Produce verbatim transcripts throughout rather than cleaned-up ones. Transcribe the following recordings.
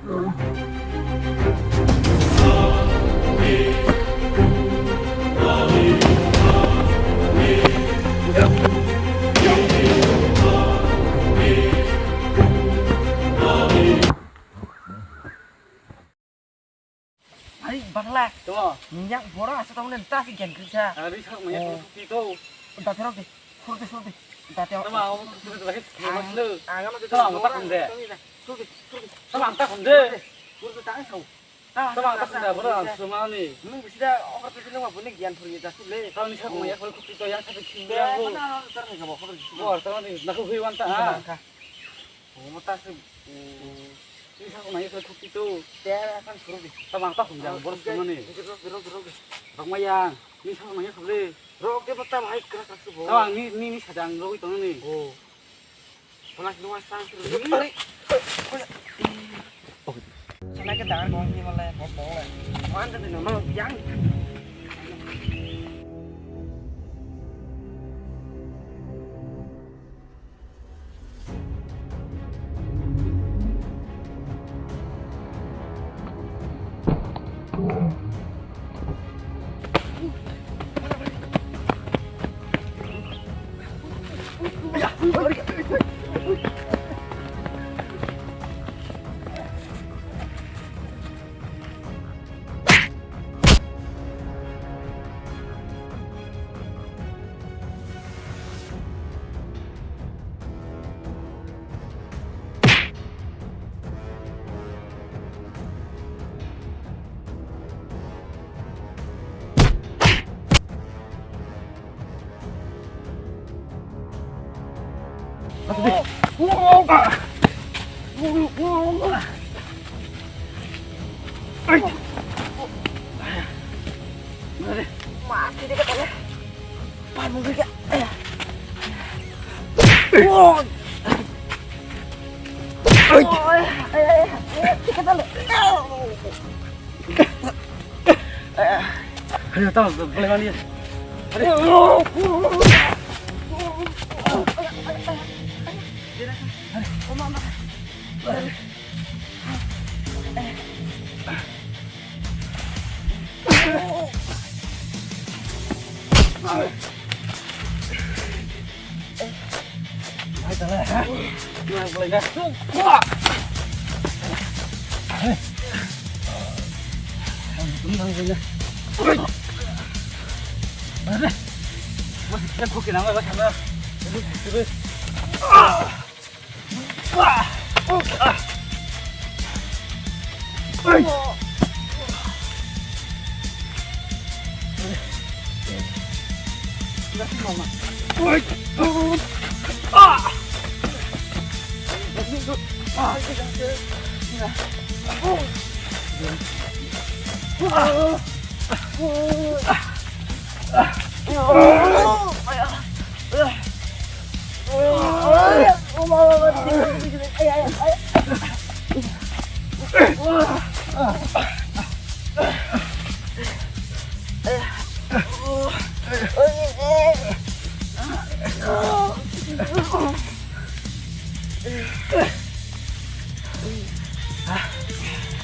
Hai, bakla. Tamo? Nyak bora asa tamo nenta si gen kerja. Ari sak manya. Oh. Tuti to. Da terok de. Sur de, sur de. Da terok. Tamo, aku tuti to, bahit. Ang, mas lu. Ang, ang, tamo, aku tak kunde. Sur de, sur de. Tamo, aku tak kunde. Sur de, tak kau. Tamo, aku tak kunde, bora, semua ni. Nung bisa okor tuti nung apa ni gian puri ta sule. Tamo ni sak manya, kalau tuti to yang satu kiri. Ya, aku. Mana ada terus nggak mau, aku tuti. Bor, tamo ni, naku hui wan ta, ha. Omo ta se, mm, ni sak nai se thuk ti to. Te kan suru di. Ta bang ta hum jang, bor suru ni. Rok, rok, rok, rok. Rok ma yang, ni sak nai se le. Rok de bata mai kra kra su bo. Ta bang ni, ni, ni sajang rok tong ni. Oh. Panas dua sang suru. Ari. Sana ke tangan kong ni malai, bot bot. Man ta ni no, no, yang. Ayo, tamo, boleh mandi. Ayo.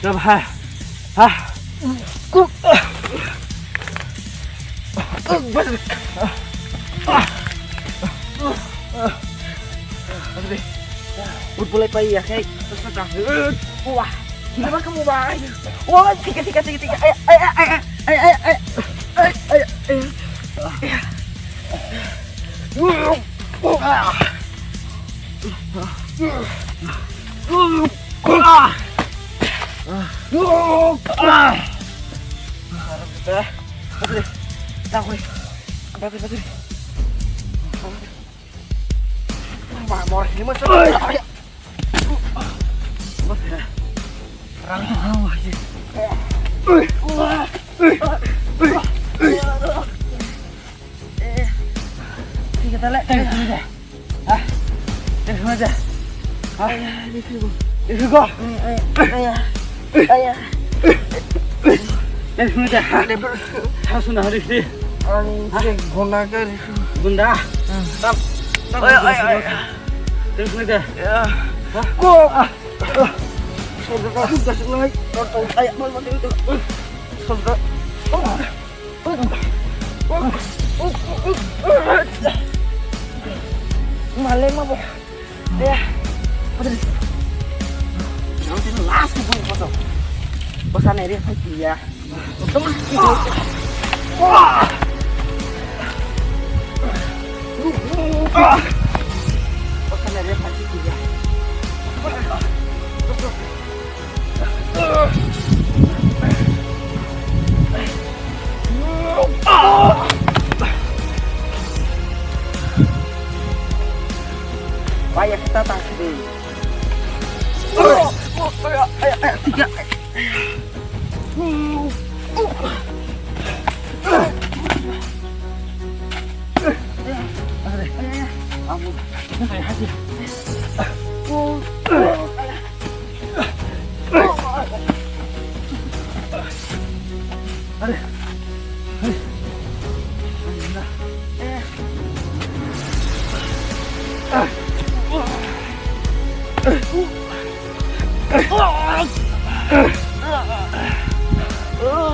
Dah, ha. Ha. Ut bolai pai ya, kai. Wah, gila banget kamu, Bang. Wah, tiga, tiga, tiga, tiga. Ay, ay, ay. Rang tu rang wah je. Tiga tala. Ah. Terus mana? Ah. Terus kau. Ayah. Ayah. Terus mana? Ada ber- Tahu sudah hari ini. Anjing, guna ke. Gunda. Hmm. Tap. Tap. Ayo, ayo, ayo. Terus mana? Ya. Hah? Kok. Ah. Rok duk dasuk nai. Rok tong thai. Mal mal deu deu. Sol da. Maleng ma bo. Ya. Yang sini last tu pun kosong. Bosan area saya dia. Payah kita tak sedih. Tiga.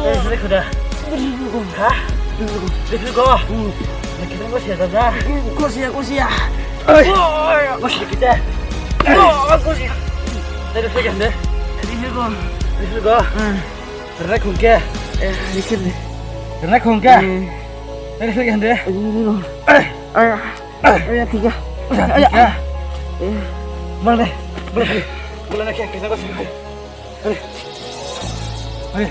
Eh, sini kuda. Hah? Sini ko. Nak kita masih ada dah. Kau siap, kau siap. Masih kita. Kau siap. Dari sini kan deh. Dari sini ko. Dari sini ko. Dari khungke. Eh, dari sini. Dari khungke. Dari sini kan deh. Dari sini ko. Ayah. Ayah, tiga. Ayah. Mana deh? Boleh, boleh. Boleh nak kita masih. Hei. Hei.